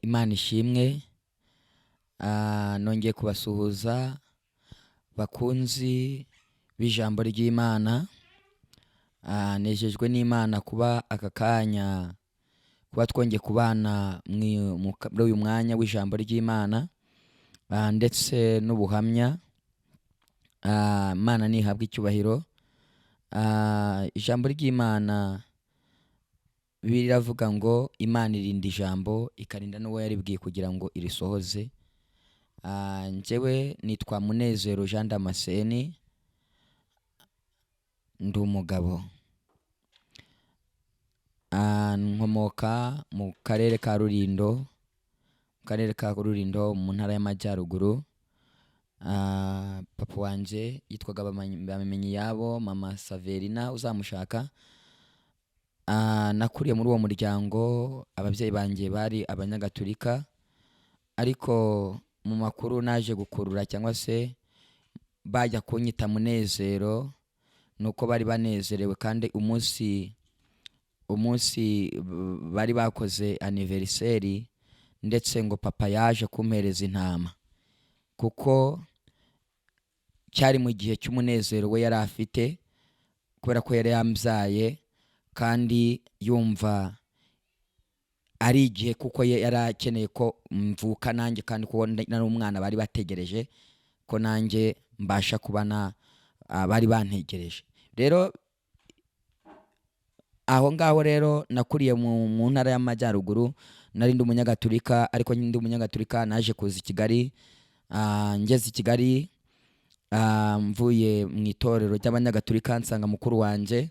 Imana ishimwe. Nongeye kubasuhuza bakunzi b'ijambo ry'Imana. Nejejwe n'Imana kuba aka kanya kuba twongeye kubana muri uyu mwanya w'ijambo ry'Imana, ndetse n'ubuhamya. Imana nihabwe icyubahiro. Ijambo ry'Imana Bibiliya iravuga ngo Imana irinda ijambo ikarinda n'uwo yaribwiye kugira ngo irisohoze. Njyewe nitwa Munezero Jean Damascene, ndi umugabo. Nkomoka mu karere ka Rulindo, mu karere ka Rulindo mu ntara y'Amajyaruguru. Papa wanjye yitwaga Bamenyiyabo, mama Saverina uzamushaka. Nakuriye muri uwo muryango, ababyeyi banjye bari abanyagatulika, ariko mu makuru naje gukurura cyangwa se bajya kunyita Munezero nuko bari banezerewe, kandi umunsi bari bakoze aniveriseri, ndetse ngo papa yaje kumpereza intama, kuko cyari mu gihe cy'umunezero we yari afite kubera ko yari yambyaye, kandi yumva ari igihe kuko ye yari akeneye ko mvuka nanjye, kandi kuko nari umwana bari bategereje ko nanjye mbasha kuba na bari bantegereje. Rero aho ngaho rero nakuriye mu ntara y'Amajyaruguru, nari ndi umunyagatulika, ariko ndi umunyagatulika naje kuza i Kigali. Ngeze i Kigali, mvuye mu itorero ry'abanyagatulika nsanga mukuru wanjye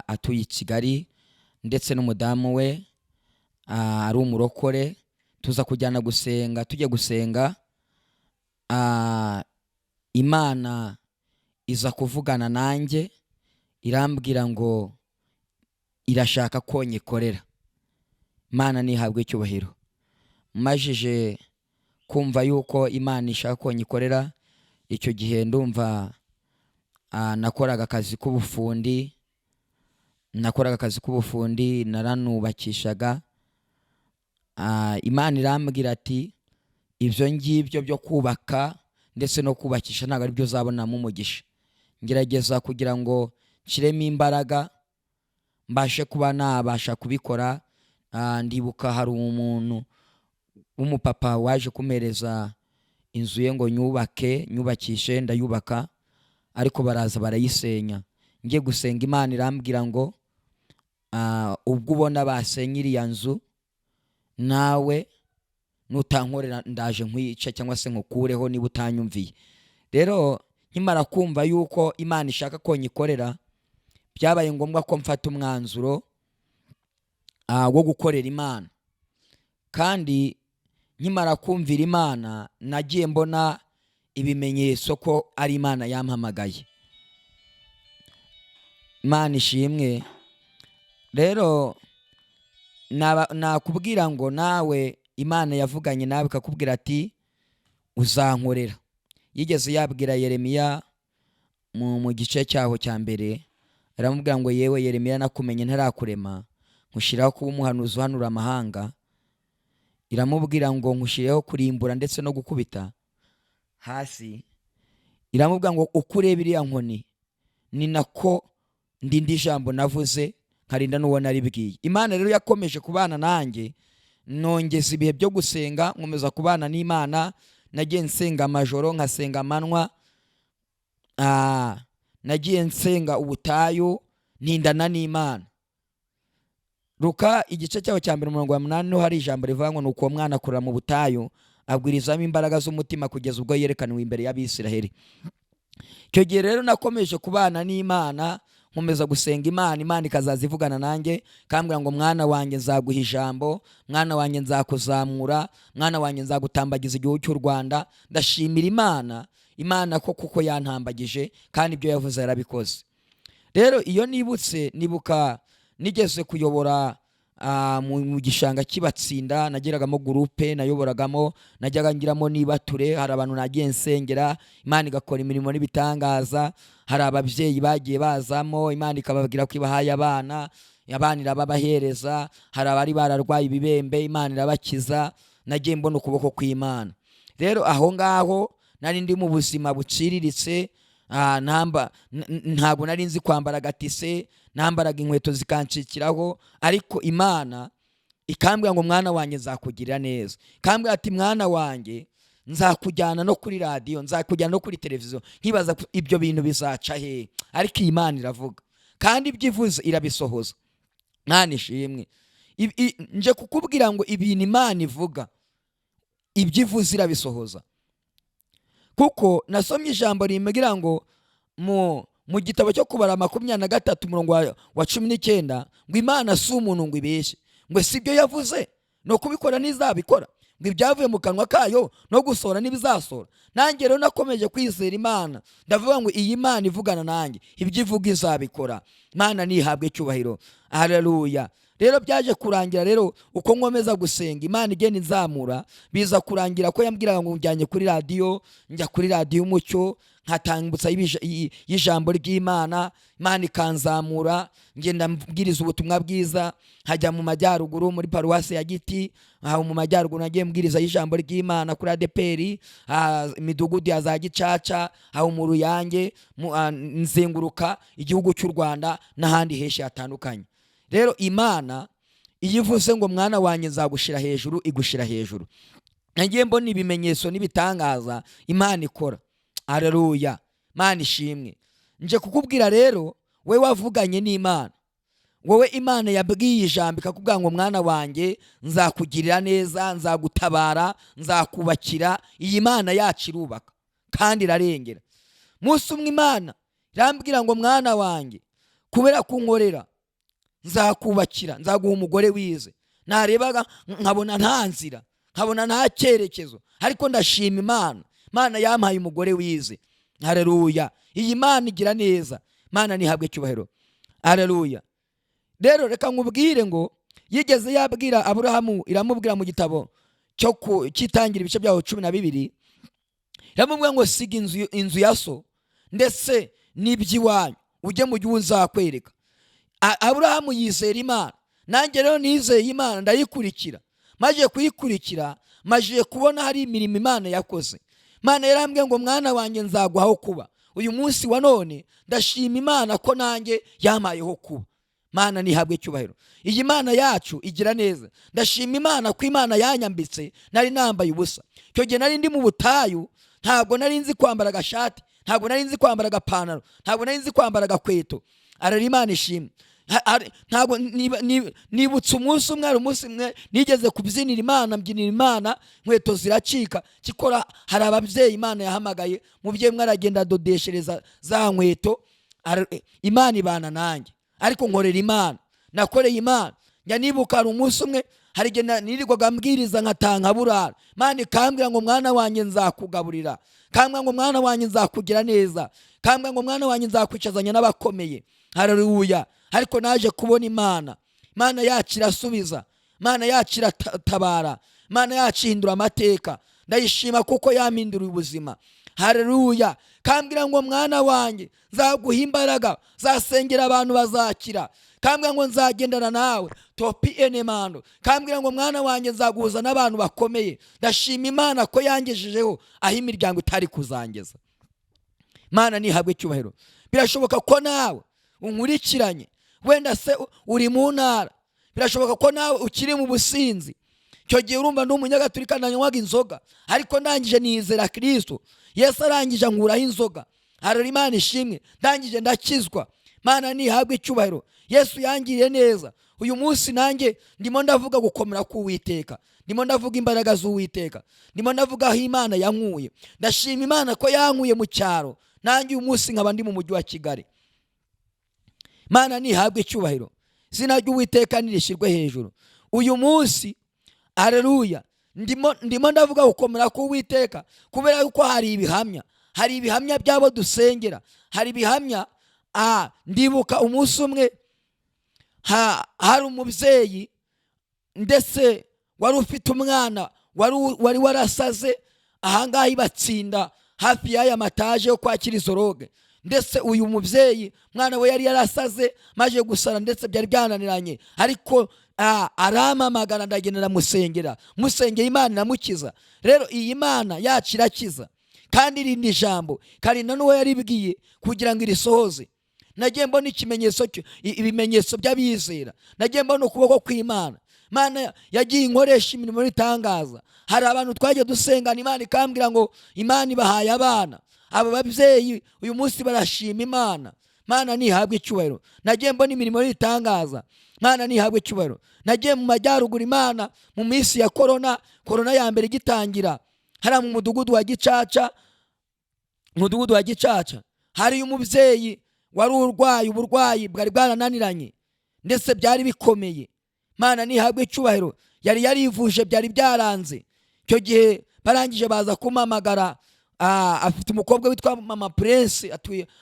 atuye i Kigali ndetse n'umudamu we, ari umurokore, tuza kujyana gusenga. Tujya gusenga, Imana iza kuvugana nanjye irambwira ngo irashaka ko nyikorera. Imana nihabwe icyubahiro. Majije kumva yuko Imana ishaka ko nyikorera, icyo gihe ndumva nakoraga akazi k'ubufundi, nakoraga akazi k'ubufundi, naranubakishaga. Imana irambwira ati ibyo ngibyo byo kubaka ndetse no kubakisha ntabwo ari byo uzabonamo umugisha. Ngerageza kugira ngo nshyiremo imbaraga mbashe kuba nabasha kubikora. Ndibuka hari umuntu w'umupapa waje kumpereza inzu ye ngo nyubake, nyubakishe, ndayubaka, ariko baraza barayisenya. Ngiye gusenga Imana irambwira ngo ubwo ubona basenye iriya nzu, nawe nutankorera ndaje nkwice cyangwa se nkukureho niba utanyumviye. Rero nkimara kumva yuko Imana ishaka ko nyikorera, byabaye ngombwa ko mfata umwanzuro wo gukorera Imana. Kandi nkimara kumvira Imana, nagiye mbona ibimenyetso ko ari Imana yampamagaye. Imana ishimwe. Rero nakubwira ngo nawe Imana yavuganye nawe ikakubwira ati uzankorera. Yigeze yabwira Yeremiya mu gice cyaho cya mbere, aramubwira ngo yewe Yeremiya, nakumenye ntarakurema, nkushyiraho kuba umuhanuzi uhanura amahanga. Iramubwira ngo nkushyirireho kurimbura ndetse no gukubita hasi. Iramubwira ngo uko ureba iriya nkoni ni nako ndinda ijambo navuze, nkarinda n'uwo naribwiye. Imana rero yakomeje kubana nanjye, nongeza ibihe byo gusenga, nkomeza kubana n'Imana. Nagiye nsenga amajoro, nkasenga amanywa, nagiye nsenga ubutayu, ntindana n'Imana. Luka igice cyaho cya mbere umurongo wa 8 niho hari ijambo rivuga ngo nuko uwo mwana akurira mu butayu, abwirizamo imbaraga z'umutima kugeza ubwo yerekaniwe imbere y'Abisiraheli. Icyo gihe rero nakomeje kubana n'Imana, nkomeza gusenga Imana, Imana ikazaza ivugana nanjye ikambwira ngo mwana wanjye nzaguha ijambo, mwana wanjye nzakuzamura, mwana wanjye nzagutambagiza igihugu cy'u Rwanda. Ndashimira Imana, Imana ko kuko yantambagije kandi ibyo yavuze yarabikoze. Rero iyo nibutse, nibuka nigeze kuyobora mu gishanga kibatsinda, nageragamo gurupe nayoboragamo, najyaga ngiramo nibature. Hari abantu nagiye nsengera, Imana igakora imirimo n'ibitangaza. Hari ababyeyi bagiye bazamo, Imana ikababwira ko ibahaye abana. Abana irababahereza. Hari abari bararwaye ibibembe, Imana irabakiza. Nagiye mbona ukuboko kw'Imana. Rero aho ngaho nari ndi mu buzima buciriritse, ntabwo nari nzi kwambara agatise, nambaraga inkweto zikancikiraho, ariko Imana ikambwira ngo mwana wanjye nzakugirira neza, ikambwira ati mwana wanjye nzakujyana no kuri radiyo, nzakujyana no kuri televiziyo. Nkibaza ibyo bintu bizaca hehe, ariko iyi Mana iravuga kandi ibyo ivuze irabisohoza. Mwana ishimwe. Nje kukubwira ngo ibintu Imana ivuga, ibyo ivuze irabisohoza. Kuko nasomye ijambo rimbwira ngo mu gitabo cyo Kubara 23 umurongo wa 19 ngo Imana si umuntu ngo ibeshye, ngo si ibyo yavuze no kubikora ntizabikora, ngo ibyavuye mu kanwa kayo no gusohora ntibizasohora. Nanjye rero nakomeje kwizera Imana, ndavuga ngo iyi Mana ivugana nanjye, ibyo ivuga izabikora. Imana ntihabwe icyubahiro. Haleluya. Rero byaje kurangira rero uko nkomeza gusenga Imana igenda inzamura, biza kurangira ko yambwiraga ngo njyanye kuri radiyo, njya kuri radiyo Umucyo nkatambutsa y'ijambo ry'Imana, Imana ikanzamura, ngenda mbwiriza ubutumwa bwiza, nkajya mu majyaruguru muri paruwasi ya Giti, aho mu majyaruguru nagiye mbwiriza y'ijambo ry'Imana kuri ADEPR, imidugudu ya za Gicaca, aho mu Ruyange, nzenguruka igihugu cy'u Rwanda n'ahandi henshi hatandukanye. Rero Imana iyo ivuze ngo mwana wanjye nzagushira hejuru, igushira hejuru. Nagiye mbona ibimenyetso n'ibitangaza Imana ikora. Haleluya. Imana ishimwe. Nje kukubwira rero, we wavuganye n'Imana, wowe Imana yabwiye ijambo ikakubwira ngo mwana wanjye nzakugirira neza, nzagutabara, nzakubakira. Iyi Mana yacu irubaka kandi irarengera. Munsi umwe Imana irambwira ngo mwana wanjye kubera kunkorera nzakubakira, nzaguha umugore wize. Narebaga nkabona nta nzira, nkabona nta cyerekezo, ariko ndashima Imana. Imana yampaye umugore wize. Haleluya. Iyi Mana igira neza. Imana ntihabwe icyubahiro. Haleluya. Rero reka nkubwire ngo yigeze yabwira Aburahamu, iramubwira mu gitabo cyo cyitangira ibice byaho 12, iramubwira ngo siga inzu ya so ndetse n'iby'iwanyu ujye mu gihugu nzakwereka. Aburahamu yizera Imana, nanjye rero nizeye Imana ndayikurikira. Maje kuyikurikira, maje kubona hari imirimo Imana yakoze. Imana yarambwiye ngo mwana wanjye nzaguhaho kuba. Uyu munsi wa none ndashima Imana ko nanjye yampayeho kuba. Imana ntihabwe icyubahiro. Iyi Mana yacu igira neza. Ndashima Imana ko Imana yanyambitse, nari nambaye ubusa. Icyo gihe nari ndi mu butayu, ntabwo nari nzi kwambara agashati, ntabwo nari nzi kwambara agapantaro, ntabwo nari nzi kwambara agakweto. Arara Imana ishimwe. Ntabwo nibutse umunsi umwe, hari umunsi umwe nigeze kubyinira Imana, mbyinira Imana, inkweto ziracika. Kikora hari ababyeyi Imana yahamagaye, mubyeyi umwe aragenda adodeshereza za nkweto. Imana ibana nanjye, ariko nkorera Imana, nakoreye Imana. Njya nibuka hari umunsi umwe, hari igihe nirirwaga mbwiriza nkataha burara, Imana ikambwira ngo mwana wanjye nzakugaburira, kambwira ngo mwana wanjye nzakugira neza, kambwira ngo mwana wanjye nzakwicazanya n'abakomeye. Haleluya. Ariko naje kubona Imana. Imana yacu irasubiza, Imana yacu iratabara, Imana yacu ihindura amateka. Ndayishima kuko yampinduriye ubuzima. Haleluya. Kambwira ngo mwana wanjye nzaguha imbaraga, nzasengera abantu bazakira. Kambwira ngo nzagendana nawe topi enemando. Kambwira ngo mwana wanjye nzaguhuza n'abantu bakomeye. Ndashima Imana ko yangejejeho aho imiryango itari kuzangeza. Imana ntihabwe icyubahiro. Birashoboka ko nawe unkurikiranye, wenda se uri mu ntara, birashoboka ko nawe ukiri mu businzi. Icyo gihe urumva ndi umunyagatulika, nanywaga inzoga, ariko ndangije nizera Kristo. Yesu arangije ankuraho inzoga. Haleluya, Imana ishimwe. Ndangije ndakizwa. Imana ntihabwe icyubahiro. Yesu yangiriye neza. Uyu munsi nanjye ndimo ndavuga gukomera k'Uwiteka, ndimo ndavuga imbaraga z'Uwiteka, ndimo ndavuga aho Imana yankuye. Ndashima Imana ko yankuye mu cyaro, nanjye uyu munsi nkaba ndi mu mujyi wa Kigali. Imana ntihabwe icyubahiro. Izina ry'Uwiteka nirishyirwe hejuru. Uyu munsi, haleluya, ndimo ndavuga gukomera k'Uwiteka kubera yuko hari ibihamya, hari ibihamya by'abo dusengera, hari ibihamya. Ndibuka umunsi umwe hari umubyeyi ndetse wari ufite umwana wari warasaze ahangaha ibatsinda hafi y'aya mataje yo kwa Kirisoroge. Ndetse uyu mubyeyi mwana we yari yarasaze, maze gusara, ndetse byari byananiranye, ariko arampamagara, ndagenda ndamusengera, musengera Imana iramukiza. Rero iyi Mana yacu irakiza, kandi irinda ijambo, ikarinda n'uwo yaribwiye kugira ngo irisohoze. Nagiye mbona ikimenyetso ibimenyetso by'abizera, nagiye mbona ukuboko kw'Imana. Imana yagiye inkoresha imirimo itangaza. Hari abantu twagiye dusengana, Imana ikambwira ngo Imana ibahaye abana. Aba babyeyi uyu munsi barashima Imana. Imana ntihabwe icyubahiro. Nagiye mbona imirimo y'itangaza. Imana ntihabwe icyubahiro. Nagiye mu majyaruguru, Imana mu minsi ya korona, korona ya mbere igitangira, hariya mu mudugudu wa Gicaca, umudugudu wa Gicaca, hariyo umubyeyi wari urwaye uburwayi bwari bwarananiranye, ndetse byari bikomeye. Imana ntihabwe icyubahiro. Yari yarivuje, byari byaranze. Icyo gihe barangije baza kumpamagara. Afite umukobwa witwa Mama Prince,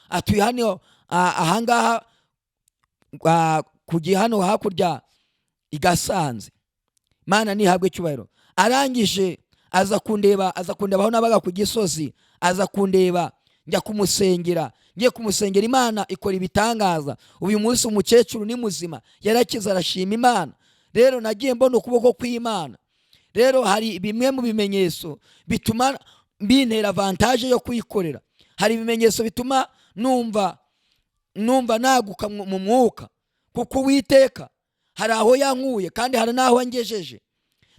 atuye hano, ahangaha, ku hano hakurya i Gasanze. Imana ntihabwe icyubahiro. Arangije aza kundeba, aza kundeba aho nabaga ku Gisozi, aza kundeba, njya kumusengera. Ngiye kumusengera, Imana ikora ibitangaza. Uyu munsi umukecuru ni muzima, yarakize, arashima Imana. Rero nagiye mbona ukuboko kw'Imana. Rero hari bimwe mu bimenyetso bituma bintera avantage yo kuyikorera. Hari ibimenyetso bituma numva naguka mu mwuka, kuko Uwiteka hari aho yankuye kandi hari n'aho angejeje.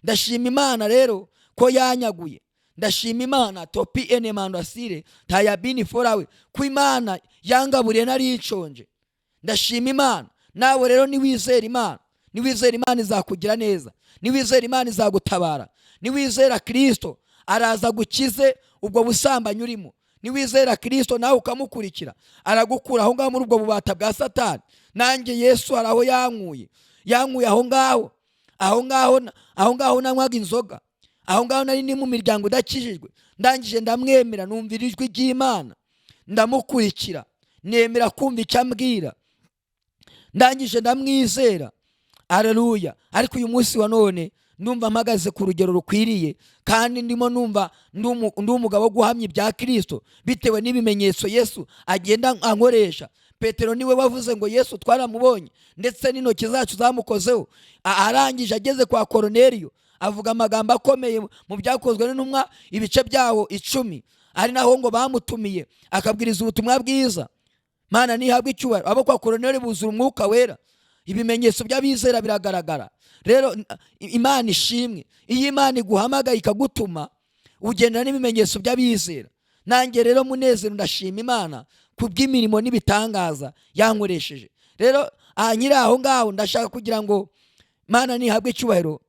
Ndashima Imana rero ko yanyaguye. Ndashima Imana topi ene mandasire tayabini forawe, ko Imana yangaburiye nari nshonje. Ndashima Imana. Nawe rero niwizera Imana, niwizera Imana izakugira neza, niwizera Imana izagutabara, niwizera Kristo araza gukize ubwo busambanyi urimo, niwizera Kristo nawe ukamukurikira aragukura aho ngaho muri ubwo bubata bwa Satani. Nanjye Yesu hari aho yankuye, yankuye aho ngaho, aho ngaho, aho ngaho nanywaga inzoga, aho ngaho nari ni mu miryango idakijijwe. Ndangije ndamwemera, numvira ijwi ry'Imana, ndamukurikira, nemera kumva icyo ambwira, ndangije ndamwizera. Haleluya. Ariko uyu munsi wa none ndumva mpagaze ku rugero rukwiriye, kandi ndimo numva ndi umugabo wo guhamya ibya Kristo bitewe n'ibimenyetso Yesu agenda ankoresha. Petero niwe wavuze ngo Yesu twaramubonye, ndetse n'intoki zacu zamukozeho. Arangije ageze kwa Koroneliyo avuga amagambo akomeye mu Byakozwe n'Intumwa ibice byawo 10, ari naho ngo bamutumiye akabwiriza ubutumwa bwiza. Mana ntihabwe icyubahiro. Abo kwa Koroneliyo buzura umwuka wera, ibimenyetso by'abizera biragaragara. Rero Imana ishimwe. Iyo Imana iguhamagaye ikagutuma, ugendana n'ibimenyetso by'abizera. Nanjye rero Munezero ndashima Imana kubw'imirimo n'ibitangaza yankoresheje. Rero nyiri aho ngaho ndashaka kugira ngo Imana ntihabwe icyubahiro,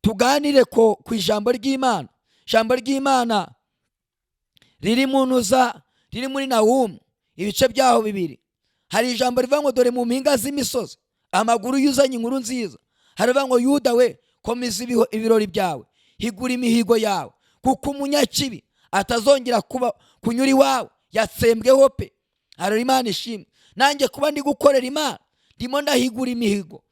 tuganire ko ku ijambo ry'Imana. Ijambo ry'Imana riri mu ntuza, riri muri Nahumu ibice byaho 2. Hari ijambo rivuga ngo dore mu mpinga z'imisozi amaguru yuzanye inkuru nziza. Haravuga ngo Yuda we, komeza ibirori byawe, higura imihigo yawe, kuko umunyakibi atazongera kuba kunyura iwawe, yatsembweho pe. Haleluya, Imana ishimwe. Nanjye kuba ndi gukorera Imana, ndimo ndahigura imihigo.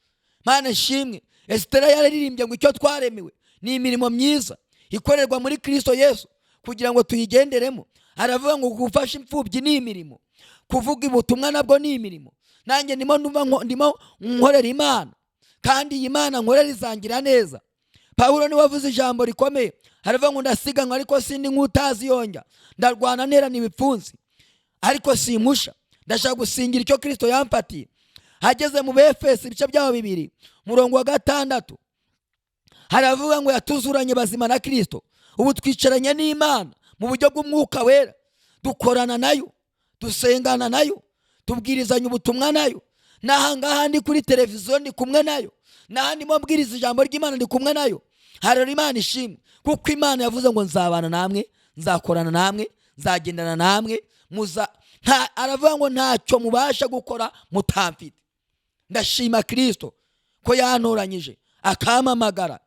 Imana ishimwe. Esitera yararirimbye ngo icyo twaremewe ni imirimo myiza ikorerwa muri Kristo Yesu kugira ngo tuyigenderemo. Aravuga ngo gufasha imfubyi ni imirimo, kuvuga ubutumwa nabwo ni imirimo. Nanjye ndimo numva ndimo nkorera Imana, kandi iyi Mana nkorera izangira neza. Pawulo niwe wavuze ijambo rikomeye, aravuga ngo ndasiganwa ariko sindi nk'utazi yonjya, ndarwana nterana ibipfunsi ariko simpusha, ndashaka gusingira icyo Kristo yamfatiye. Hageze mu Befesi ibice byaho 2 murongo wa 6, haravuga ngo yatuzuranye bazima na Kristo, ubu twicaranye n'Imana mu buryo bw'umwuka wera, dukorana nayo, dusengana nayo, tubwirizanya ubutumwa nayo. N'aha ngaha ndi kuri televiziyo ndi kumwe nayo, n'aha ndimo mbwiriza ijambo ry'Imana ndi kumwe nayo. Haleluya, Imana ishimwe, kuko Imana yavuze ngo nzabana namwe, nzakorana namwe, nzagendana namwe, aravuga ngo ntacyo mubasha gukora mutamfite. Ndashima Kristo ko yantoranyije akampamagara.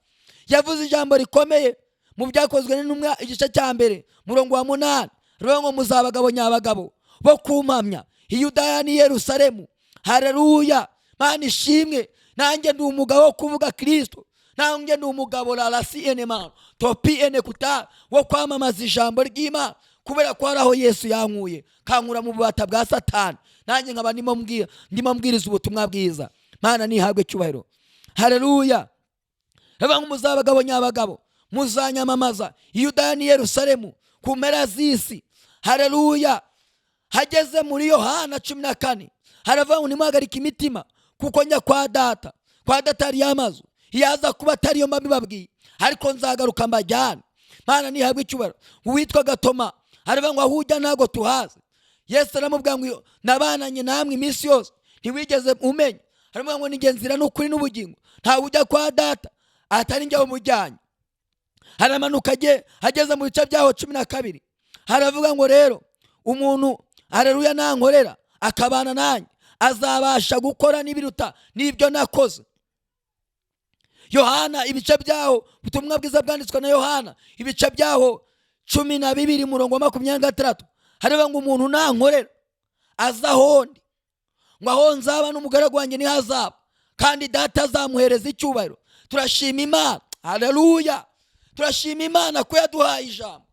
Yavuze ijambo rikomeye mu Byakozwe n'Intumwa igice cya 1 murongo wa 8, aravuga ngo muzabagabo nyabagabo bo kumpamya i Yudaya n'i Yerusalemu. Haleluya, Mana ishimwe. Nanjye ndi umugabo wo kuvuga Kristo, nanjye ndi umugabo la la si ene ma topi ene kuta wo kwamamaza ijambo ry'Imana, Kubera ko hari aho Yesu yankuye, kankura mu bubata bwa Satani, nanjye nkaba ndimo mbwiriza ubutumwa bwiza. Mana nihabwe icyubahiro. Haleluya. Reba ngo muzaba abagabo nyabagabo, muzanyamamaza i Yudaya n'i Yerusalemu, ku mpera z'isi. Haleluya. Hageze muri Yohana 14 haravuga ngo nimuhagarike imitima, kuko njya kwa data, kwa data hari amazu, yaza kuba atariyo mba mbibabwiye, ariko nzagaruka mbajyane. Mana nihabwe icyubahiro. Uwitwa Gatoma haravuga ngo aho ujya ntabwo tuhazi. Yesu aramubwira ngo nabananye namwe iminsi yose ntiwigeze umenya. Haravuga ngo ni nzira n'ukuri n'ubugingo, ntawe ujya kwa data atari njye umujyanye. Haramanuka ageze mu bice byaho 12 haravuga ngo rero umuntu, haleluya, nankorera akabana nanjye azabasha gukora n'ibiruta n'ibyo nakoze. Yohana ibice byaho, ubutumwa bwiza bwanditswe na Yohana ibice byaho 12 murongo wa 26, haravuga ngo umuntu nankorera aza ahondi, ngo aho nzaba n'umugaragu wanjye niho azaba, kandi data azamuhereza icyubahiro. Turashima Imana. Haleluya. Turashima Imana ko yaduhaye ijambo.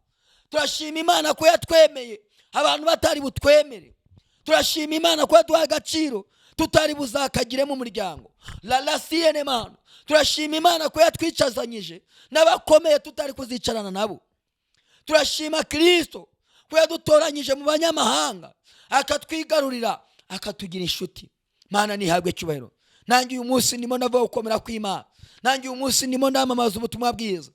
Turashima Imana ko yatwemeye abantu batari butwemere. Turashima Imana ko yaduhaye agaciro tutari buzakagire mu muryango. La la mano. Turashima Imana ko yatwicazanyije n'abakomeye tutari kuzicarana nabo. Turashima Kristo ko yadutoranyije mu banyamahanga akatwigarurira akatugira inshuti. Mana nihabwe icyubahiro. Nanjye uyu munsi ndimo ndavuga gukomera kw'Imana. Nanjye uyu munsi ndimo ndamamaza ubutumwa bwiza.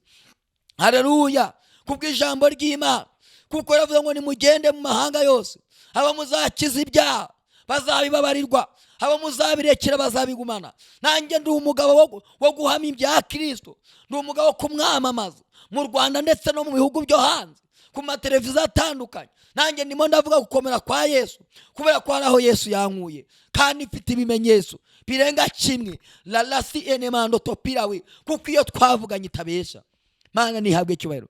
Haleluya. Kubw'ijambo ry'Imana, kuko yaravuze ngo nimugende mu mahanga yose, abo muzakiza ibyaha bazabibabarirwa, abo muzabirekera bazabigumana. Nanjye ndi umugabo wo guhamya ibya Kristo, ndi umugabo wo kumwamamaza mu Rwanda ndetse no mu bihugu byo hanze, ku mateleviziyo atandukanye. Nanjye ndimo ndavuga gukomera kwa Yesu, kubera ko hari aho Yesu yankuye, kandi mfite ibimenyetso birenga kimwe. La la si enemando topirawe, kuko iyo twavuganye itabesha. Mana nihabwe icyubahiro.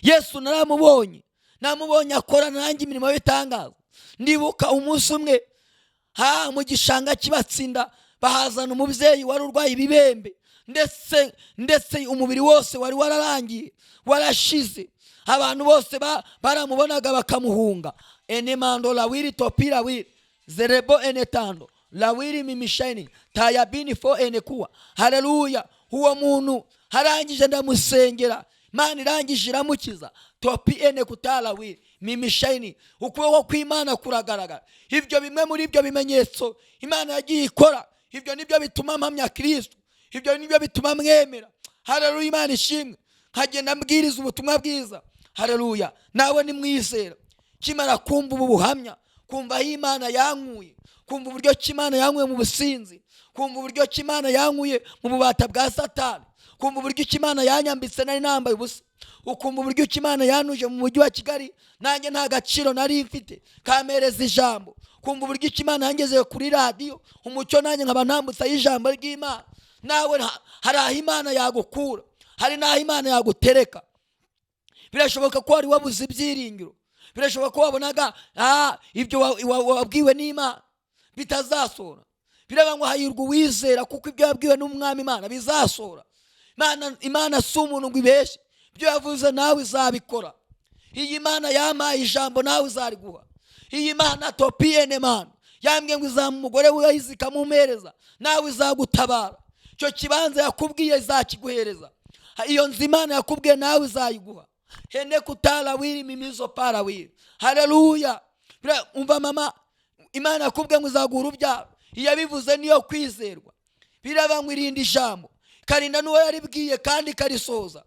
Yesu naramubonye, namubonye akora nanjye imirimo y'itangaza. Ndibuka umunsi umwe mu gishanga kibatsinda bahazana umubyeyi wari urwaye ibibembe, ndetse umubiri wose wari wararangiye warashize. Abantu bose baramubonaga bakamuhunga. Enemando lawiri topira wiri zerebo enetando lawiri mimisheni tayabini fo enekuwa. Haleluya. Uwo muntu harangije ndamusengera, Imana irangije iramukiza. Topi ene kutala wiri mimisheni. Ukuboko kw'Imana kuragaragara. Ibyo bimwe muri ibyo bimenyetso Imana yagiye ikora, ibyo nibyo bituma mpamya Kristo, ibyo nibyo bituma mwemera. Haleluya. Imana ishimwe. Nkagenda mbwiriza ubutumwa bwiza. Haleluya. Nawe nimwizera, kimara kumva ubu buhamya, kumva aho Imana yankuye, kumva uburyo Imana yankuye mu businzi, kumva uburyo Imana yankuye mu bubata bwa Satani, kumva uburyo Imana yanyambitse nari nambaye ubusa, ukumva uburyo Imana yanuje mu mujyi wa Kigali nanjye nta gaciro nari mfite, kampereza ijambo, kumva uburyo Imana yangeze kuri radiyo umucyo nanjye nkaba ntambutsa ijambo ry'Imana. Nawe hari aho Imana yagukura, hari n'aho Imana yagutereka. Birashoboka ko wari wabuze ibyiringiro, birashoboka ko wabonaga ibyo wabwiwe n'Imana bitazasora. Biraba ngo hahirwa uwizera, kuko ibyo yabwiwe n'umwami Imana bizasora. Imana si umuntu ngo ibeshye, ibyo yavuze nawe izabikora. Iyi Imana yampaye ijambo nawe izariguha. Iyi Imana topiyene mana yambwiye ngo izamu umugore we ikamumpereza, nawe izagutabara. Icyo kibanza yakubwiye izakiguhereza, iyo nzu Imana yakubwiye nawe izayiguha. Hene kutala wiri mimizo para wiri. Haleluya. Umva mama, Imana yakubwiye ngo izaguha urubyaro, iyabivuze niyo kwizerwa. Biraba ngo irinde ijambo, karinda n'uwo yaribwiye kandi ikarisoza.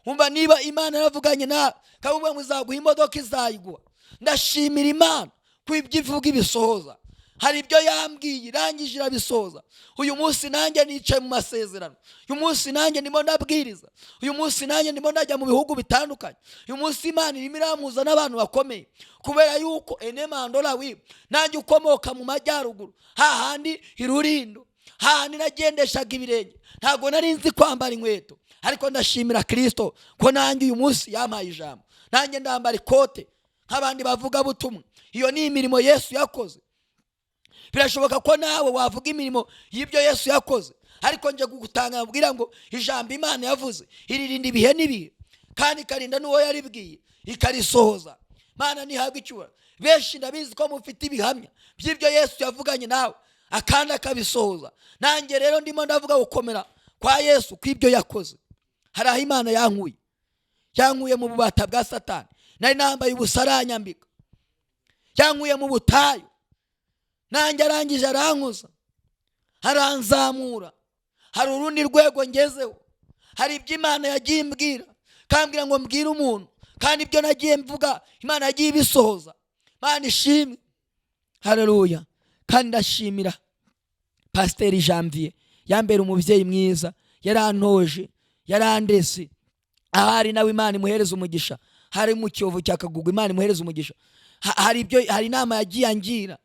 Umva, niba Imana yaravuganye nawe kavuga ngo izaguha imodoka, izayiguha. Ndashimira Imana ko ibyo ivuga ibisohoza. Hari ibyo yambwiye irangije irabisoza. Uyu munsi nanjye nicaye mu masezerano, uyu munsi nanjye ndimo ndabwiriza, uyu munsi nanjye ndimo ndajya mu bihugu bitandukanye. Uyu munsi Imana irimo irampuza n'abantu bakomeye, kubera yuko enemandora wi nanjye ukomoka mu majyaruguru, hahandi irurindo, hahandi nagendeshaga ibirenge, ntabwo nari nzi kwambara inkweto, ariko ndashimira Kristo ko nanjye uyu munsi yampaye ijambo, nanjye ndambara ikote nk'abandi bavuga butumwa. Iyo ni imirimo Yesu yakoze. Birashoboka ko nawe wavuga imirimo y'ibyo Yesu yakoze, ariko nje kugutanga mbwira ngo ijambo Imana yavuze iririnda ibihe n'ibihe, Kandi ikarinda n'uwo yaribwiye, ikarisohoza. Mana ntihabwe icyubahiro. Benshi ndabizi ko mufite ibihamya by'ibyo Yesu yavuganye nawe, akandi akabisohoza. Nanjye rero ndimo ndavuga gukomera kwa Yesu kw'ibyo yakoze. Hari aho Imana yankuye, yankuye mu bubata bwa Satani. Nari nambaye ubusa aranyambika, yankuye mu butayu. Nanjye arangije arankuza, aranzamura. Hari urundi rwego ngezeho. Hari ibyo Imana yagiye imbwira, kambwira ngo mbwire umuntu, kandi ibyo nagiye mvuga Imana yagiye ibisohoza. Imana ishimwe, haleluya. Kandi ndashimira Pasiteri Janvier, yambera umubyeyi mwiza, yarantoje, yarandese. Ahari nawe Imana imuhereza umugisha. Hari mu Kiyovu cya Kagugu, Imana imuhereza umugisha. Hari ibyo, hari inama yagiye angira.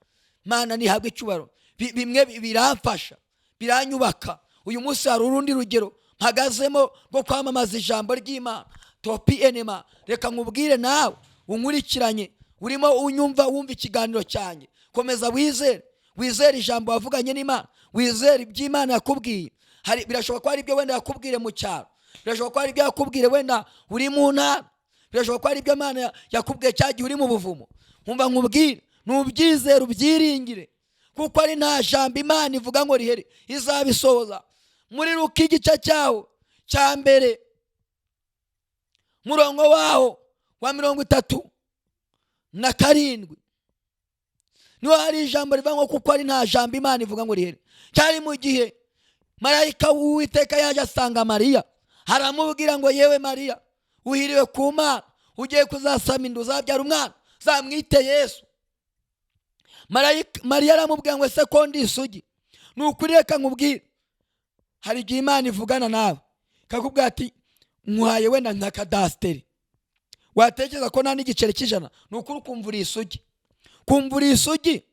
Imana ntihabwe icyubahiro. Bimwe biramfasha, biranyubaka. Uyu munsi hari urundi rugero mpagazemo rwo kwamamaza ijambo ry'Imana. Topi enema, reka nkubwire nawe unkurikiranye, urimo unyumva, wumva ikiganiro cyanjye, komeza wizere, wizere ijambo wavuganye n'Imana, wizere iby'Imana yakubwiye. Hari birashoboka ko hari ibyo wenda yakubwire mu cyaro, birashoboka ko hari ibyo yakubwire wenda uri mu ntara, birashoboka ko hari ibyo Imana yakubwiye cya gihe uri mu buvumo. Nkumva nkubwire, nubyizere, ubyiringire, kuko ari nta jambo Imana ivuga ngo rihere, izabisohoza. Muri Luka igice cyaho cya mbere, murongo waho wa 37, niho hari ijambo rivuga ngo kuko ari nta jambo Imana ivuga ngo rihere. Cyari mu gihe marayika w'Uwiteka yaje asanga Mariya, aramubwira ngo yewe Mariya, uhiriwe ku Mana, ugiye kuzasama inda, uzabyara umwana, uzamwite Yesu. Mariya aramubwira ngo ese ko ndi isugi? Ni ukuri reka nkubwire, hari igihe Imana ivugana nawe ikakubwira ati nkuhaye wenda nka kadasiteri, watekereza ko nta n'igiceri cy'ijana, ni ukuri ukumva uri isugi, kumva uri isugi.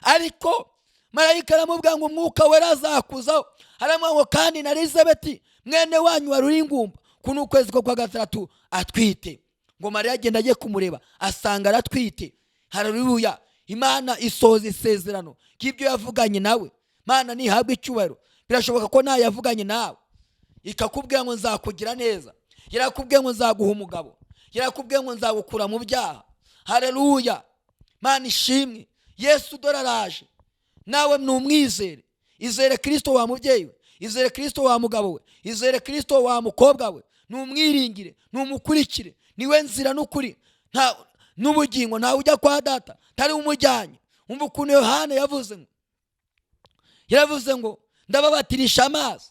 Ariko marayika aramubwira ngo umwuka wera azakuzaho, aramubwira ngo kandi na Elizabeti mwene wanyu wari uri ingumba, kuno ukwezi ko kwa gatandatu atwite. Ngo Mariya agenda agiye kumureba asanga aratwite. Haleluya. Imana isohoza isezerano ry'ibyo yavuganye nawe. Imana ntihabwe icyubahiro. Birashoboka ko nayo yavuganye nawe ikakubwira ngo nzakugira neza, yarakubwiye ngo nzaguha umugabo, yarakubwiye ngo nzagukura mu byaha. Haleluya. Imana ishimwe. Yesu dore araje, nawe numwizere. Izere Kristo wa mubyeyi we, izere Kristo wa mugabo we, izere Kristo wa mukobwa we, numwiringire, numukurikire. Niwe nzira n'ukuri nta n'ubugingo, ntawe ujya kwa data tari umujyanye. Umva ukuntu Yohana yavuze ngo, yaravuze ngo ndababatirisha amazi,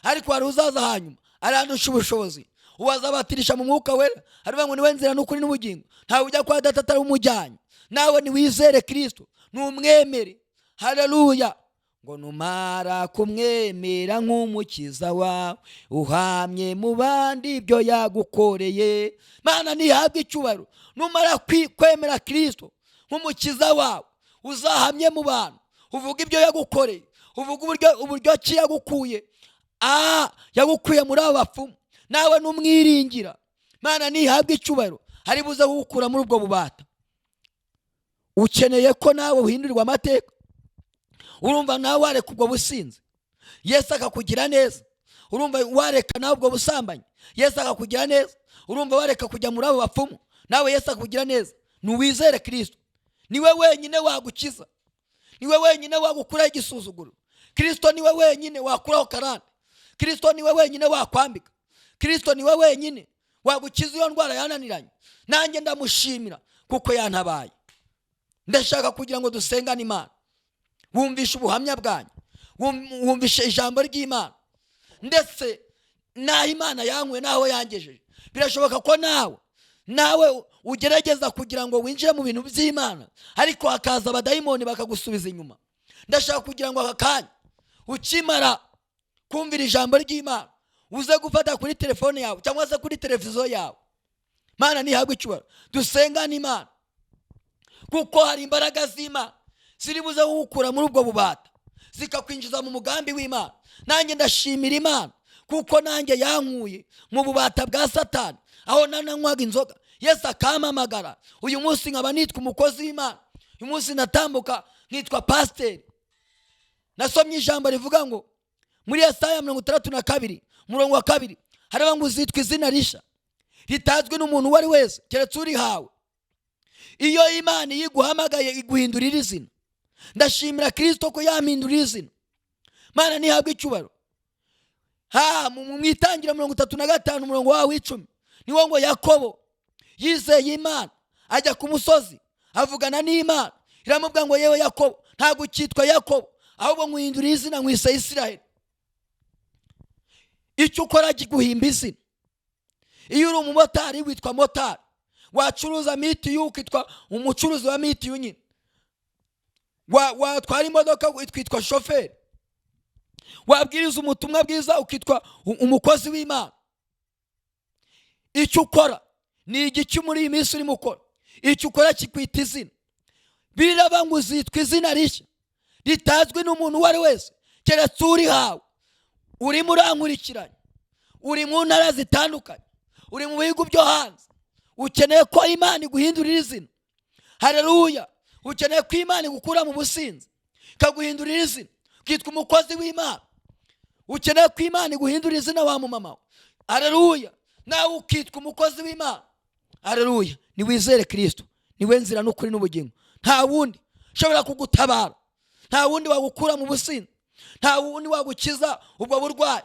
ariko hari uzaza hanyuma arandusha ubushobozi, uwazabatirisha mu mwuka wera. Aravuga ngo niwe nzira n'ukuri n'ubugingo, ntawe ujya kwa data atari umujyanye. Nawe niwizere Kristo, numwemere. Haleluya. Ngo numara kumwemera nk'umukiza wawe, uhamye mu bandi ibyo yagukoreye. Mana ntihabwe icyubahiro. Numara kwemera Kristo nk'umukiza wawe, uzahamye mu bantu, uvuga ibyo yagukoreye, uvuga uburyo ki yagukuye, yagukuye muri abo bapfumu. Nawe numwiringira, Mana ntihabwe icyubahiro, hari buze kugukura muri ubwo bubata. Ukeneye ko nawe uhindurirwa amateka. Urumva nawe wareka ubwo businzi, Yesu akakugira neza. Urumva wareka nawe ubwo busambanyi, Yesu akakugira neza. Urumva wareka kujya muri abo bapfumu, nawe Yesu akakugira neza. Nuwizere Kristo, niwe wenyine wagukiza, niwe wenyine wagukuraho igisuzuguro. Kristo niwe wenyine wakuraho karande. Kristo niwe wenyine wakwambika. Kristo niwe wenyine wagukiza iyo ndwara yananiranye. Nanjye ndamushimira kuko yantabaye. Ndashaka kugira ngo dusengane Imana. Wumvishe ubuhamya bwanyu, wumvishe ijambo ry'Imana, ndetse n'aho Imana yankuye n'aho yangejeje. Birashoboka ko nawe ugerageza kugira ngo winjire mu bintu by'Imana, ariko hakaza abadayimoni bakagusubiza inyuma. Ndashaka kugira ngo aka kanya ukimara kumvira ijambo ry'Imana, uze gufata kuri telefone yawe cyangwa se kuri televiziyo yawe. Imana ntihabwe icyubahiro. Dusengane Imana, kuko hari imbaraga z'Imana ziri buze kugukura muri ubwo bubata, zikakwinjiza mu mugambi w'Imana. Nanjye ndashimira Imana kuko nanjye yankuye mu bubata bwa Satani, aho nananywaga inzoga, Yesu akampamagara. Uyu munsi nkaba nitwa umukozi w'Imana, uyu munsi natambuka nkitwa pasiteri. Nasomye ijambo rivuga ngo muri Yesaya 62 umurongo wa 2, haravuga ngo uzitwa izina rishya Ritazwi n'umuntu uwo ari wese keretse urihawe. Iyo Imana iguhamagaye iguhindurira izina. Ndashimira Kirisito ko yampindurira izina. Mana ntihabwe icyubahiro. Ha mu itangira 35 umurongo wawe w'10 niwo ngo Yakobo yizeye Imana ajya ku musozi avugana n'Imana, iramubwira ngo yewe Yakobo, ntabwo ukitwa Yakobo, ahubwo nkuhindurira izina nkwise Isiraheli. Icyo ukora kiguhimba izina. Iyo uri umumotari witwa motari, wacuruza mitiyu ukitwa umucuruzi wa mitiyu nyine, watwara imodoka ukitwa shoferi, wabwiriza ubutumwa bwiza ukitwa umukozi w'Imana. Icyo ukora ni igiki muri iyi minsi urimo ukora? Icyo ukora kikwita izina. Biraba ngo uzitwa izina rishya ritazwi n'umuntu uwo ari wese keretse urihawe. Urimo urankurikiranye, uri mu ntara zitandukanye, uri mu bihugu byo hanze, ukeneye ko Imana iguhindurira izina. Haleluya! Ukeneye ko Imana igukura mu businzi ikaguhindurira izina ukitwa umukozi w'Imana. Ukeneye ko Imana iguhindurira izina wa mumama we. Haleluya! Nawe ukitwa umukozi w'Imana. Haleluya! Niwizere Kristo, niwe nzira n'ukuri n'ubugingo. Nta wundi ushobora kugutabara, nta wundi wagukura mu businzi, nta wundi wagukiza ubwo burwayi,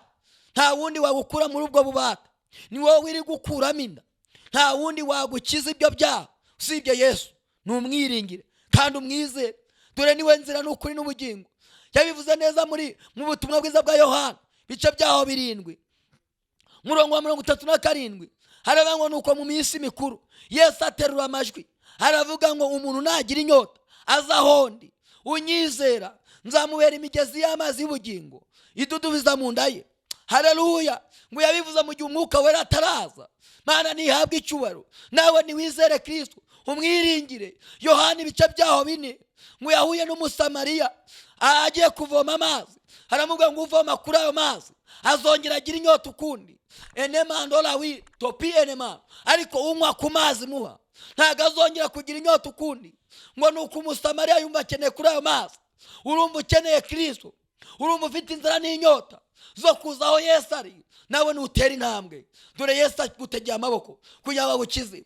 nta wundi wagukura muri ubwo bubata. Ni wowe uri gukuramo inda. Nta wundi wagukiza ibyo byaha usibye Yesu. Ni umwiringire kandi umwizere, dore niwe nzira n'ukuri n'ubugingo. Yabivuze neza muri mu butumwa bwiza bwa Yohana bice byaho 7 murongo wa 37, haravuga ngo nuko mu minsi mikuru Yesu aterura amajwi aravuga ngo umuntu nagira inyota aza aho ndi, unyizera nzamubera imigezi y'amazi y'ubugingo idudubiza mu nda ye. Haleluya! Ngo yabivuze mu gihe umwuka wera ataraza. Mana ntihabwe icyubahiro. Nawe niwizere Kristo umwiringire. Yohana ibice byaho 4 ngo yahuye n'Umusamariya agiye kuvoma amazi, aramubwira ngo uvoma kuri ayo mazi azongera agira inyota ukundi. Enema ndola wi topi enema, ariko unywa ku mazi muha ntabwo azongera kugira inyota ukundi. Ngo nuko Umusamariya yumva akeneye kuri ayo mazi. Urumva ukeneye Kristo, urumva ufite inzara n'inyota zo kuza aho Yesu ari, nawe nutera intambwe. Dore Yesu agutegeye amaboko kugira ngo agukize.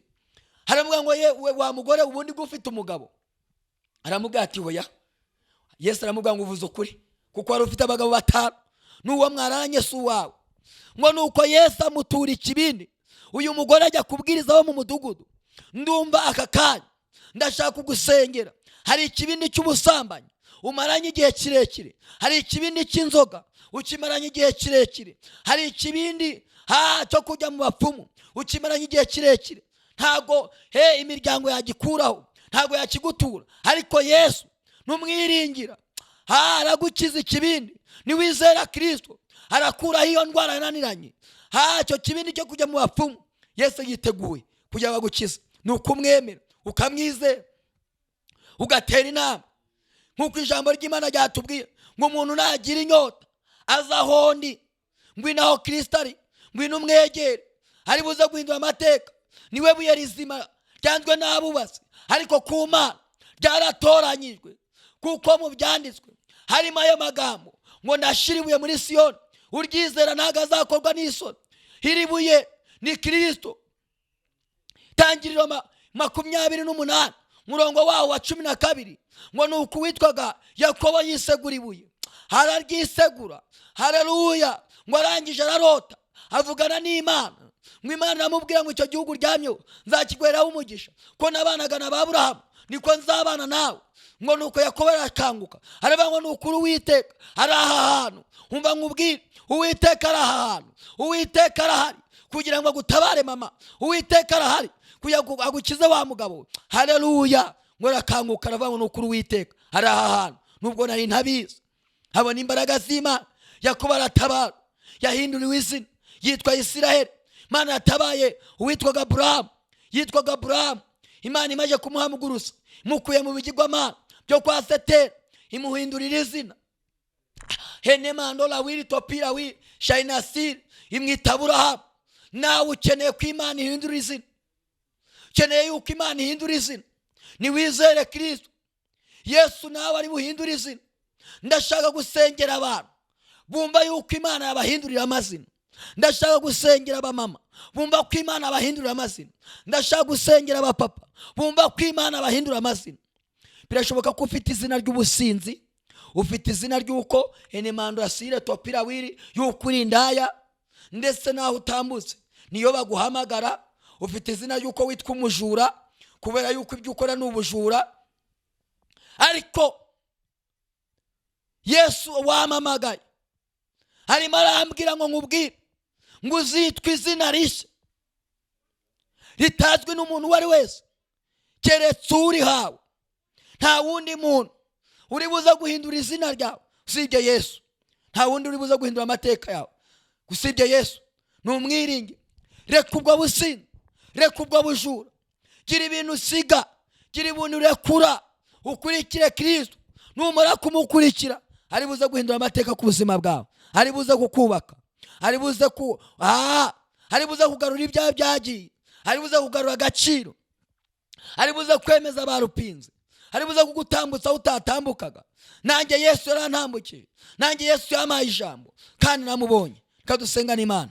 Aramubwira ngo yewe wa mugore, ubundi bwo ufite umugabo? Aramubwira ati oya. Yesu aramubwira ngo uvuze ukuri, kuko wari ufite abagabo 5 n'uwo mwaranye si uwawe. Ngo nuko Yesu amutura ikibindi. Uyu mugore ajya kubwiriza abo mu mudugudu, ndumva aka kanya ndashaka kugusengera. Hari ikibindi cy'ubusambanyi umaranye igihe kirekire, hari ikibindi cy'inzoga ukimaranye igihe kirekire, hari ikibindi cyo kujya mu bapfumu ukimaranye igihe kirekire. Ntago imiryango yagikuraho, ntago yakigutura, ariko Yesu numwiringira aragukiza ikibindi. Niwizera Kristo arakuraho iyo ndwara yananiranye. Cyo kibindi cyo kujya mu bapfumu Yesu yiteguye kugira ngo agukize. Ni ukumwemera ukamwizera ugatera inama, nk'uko ijambo ry'Imana ryatubwiye ngo umuntu nagira inyota aza aho ndi, ngwino aho Kristo ari, ngwino umwegere, ari buze guhindura amateka. Niwe buye rizima ryanzwe n'abubatsi, ariko ku Mana ryaratoranyijwe, kuko mu byanditswe harimo ayo magambo ngo ndashira ibuye muri Siyoni, uryizera ntabwo azakorwa n'isoni. Iri buye ni Kristo. Tangiriro 28 murongo wawo wa 12 ngo nuko uwitwaga Yakobo yisegura ibuye, araryisegura. Haleluya! Ngo arangije ararota avugana n'Imana, ngo Imana iramubwira ngo icyo gihugu uryamyeho nzakiguheraho umugisha, ko nabanaga na ba Aburahamu niko nzabana nawe. Ngo nuko Yakobo arakanguka aravuga ngo nukuri Uwiteka ari aha hantu. Umva nkubwire, Uwiteka ari aha hantu, Uwiteka arahari kugira ngo agutabare mama, Uwiteka arahari kugira ngo agukize wa mugabo. Haleluya! Ngo arakanguka aravuga ngo nukuri Uwiteka ari aha hantu, nubwo nari ntabizi. Abona imbaraga z'Imana. Yakobo aratabara, yahinduriwe izina yitwa Isiraheli. Imana yatabaye uwitwaga Aburahamu, yitwaga Aburahamu. Imana imaze kumuhamugurusa imukuye mu bigirwamana byo kwa Seteri, imuhindurira izina. Henemandola wiri topira wiri shainasiri, imwita Aburahamu. Nawe ukeneye ko Imana ihindura izina, ukeneye yuko Imana ihindura izina. Niwizere Kristo Yesu, nawe ari buhindure izina. Ndashaka gusengera abantu bumva yuko Imana yabahindurira amazina. Ndashaka gusengera abamama bumva ko Imana bahindura amazina. Ndashaka gusengera abapapa bumva ko Imana bahindura amazina. Birashoboka ko ufite izina ry'ubusinzi, ufite izina ry'uko enemandurasire topirawiri, y'uko uri indaya, ndetse n'aho utambutse niyo baguhamagara. Ufite izina ry'uko witwa umujura kubera yuko ibyo ukora ni ubujura. Ariko Yesu wamamagaye arimo arambwira ngo nkubwire ngo uzitwe izina rishya ritazwi n'umuntu uwo ari wese keretse urihawe. Nta wundi muntu uri buze guhindura izina ryawe usibye Yesu. Nta wundi uri buze guhindura amateka yawe usibye Yesu. Ni umwiringi. Reka ubwo businzi, reka ubwo bujura, gira ibintu usiga, gira ibintu urekura, ukurikire Kirisito. Numara kumukurikira, ari buze guhindura amateka ku buzima bwawe, ari buze kukubaka, ari buze kugarura ibyawe byagiye, ari buze kugarura agaciro, ari buze kwemeza abarupinze, ari buze kugutambutsa aho utatambukaga. Nanjye Yesu yarantambukiye, nanjye Yesu yampaye ijambo kandi namubonye. Reka dusengane Imana.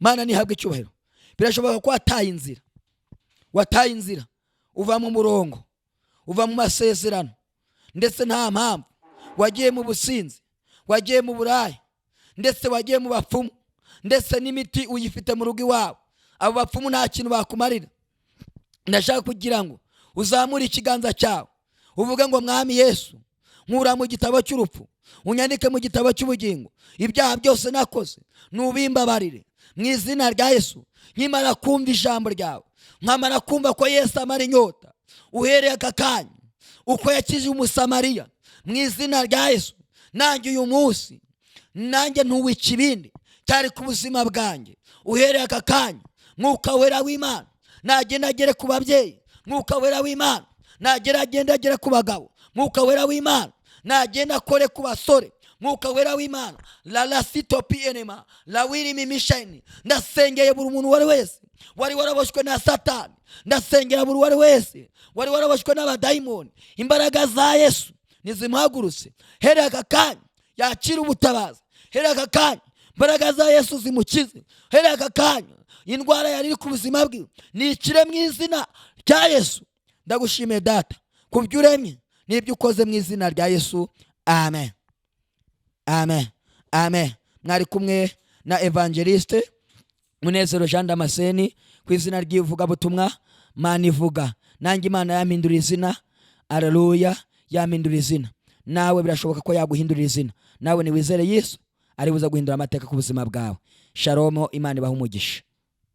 Mana ntihabwe icyubahiro. Birashoboka ko wataye inzira, wataye inzira, uva mu murongo, uva mu masezerano, ndetse nta mpamvu. Wagiye mu businzi, wagiye mu buraya, ndetse wagiye mu bapfumu, ndetse n'imiti uyifite mu rugo iwawe. Abo bapfumu nta kintu bakumarira. Ndashaka kugira ngo uzamure ikiganza cyawe uvuge ngo: "Mwami Yesu, nkura mu gitabo cy'urupfu, unyandike mu gitabo cy'ubugingo. Ibyaha byose nakoze nubimbabarire mu izina rya Yesu. Nkimara kumva ijambo ryawe, nkamara kumva ko Yesu amara inyota, uhereye aka kanya, uko yakije Umusamariya, mu izina rya Yesu, nanjye uyu munsi nanjye ntuwica ibindi cyari ku buzima bwanjye. Uhereye aka kanya, Mwuka Wera w'Imana nagenda agere ku babyeyi, Mwuka Wera w'Imana nagera agenda agere ku bagabo, Mwuka Wera w'Imana nagenda akore ku basore, Mwuka Wera w'Imana la lasitopi enema la wirimi misheni. Ndasengeye buri muntu uwo ari wese wari waraboshywe na Satani. Ndasengera buri uwo ari wese wari waraboshywe n'abadayimoni. Imbaraga za Yesu nizimuhagurutse. Hereye aka kanya yakira ubutabazi. Hereye aka kanya imbaraga za Yesu zimukize. Hereye aka kanya indwara yari iri ku buzima bwe nikire mu izina rya Yesu. Ndagushimiye Data ku byo uremye n'ibyo ukoze, mu izina rya Yesu, amen, amen, amen. Mwari kumwe na Evangeliste Munezero Jean Damascene ku izina ry'ivugabutumwa Manivuga. Nanjye Imana yampindura izina. Aleluya, yampindura izina. Nawe birashoboka ko yaguhindurira izina. Nawe niwizere Yesu, ari buze guhindura amateka ku buzima bwawe. Shalomo, Imana ibaha umugisha.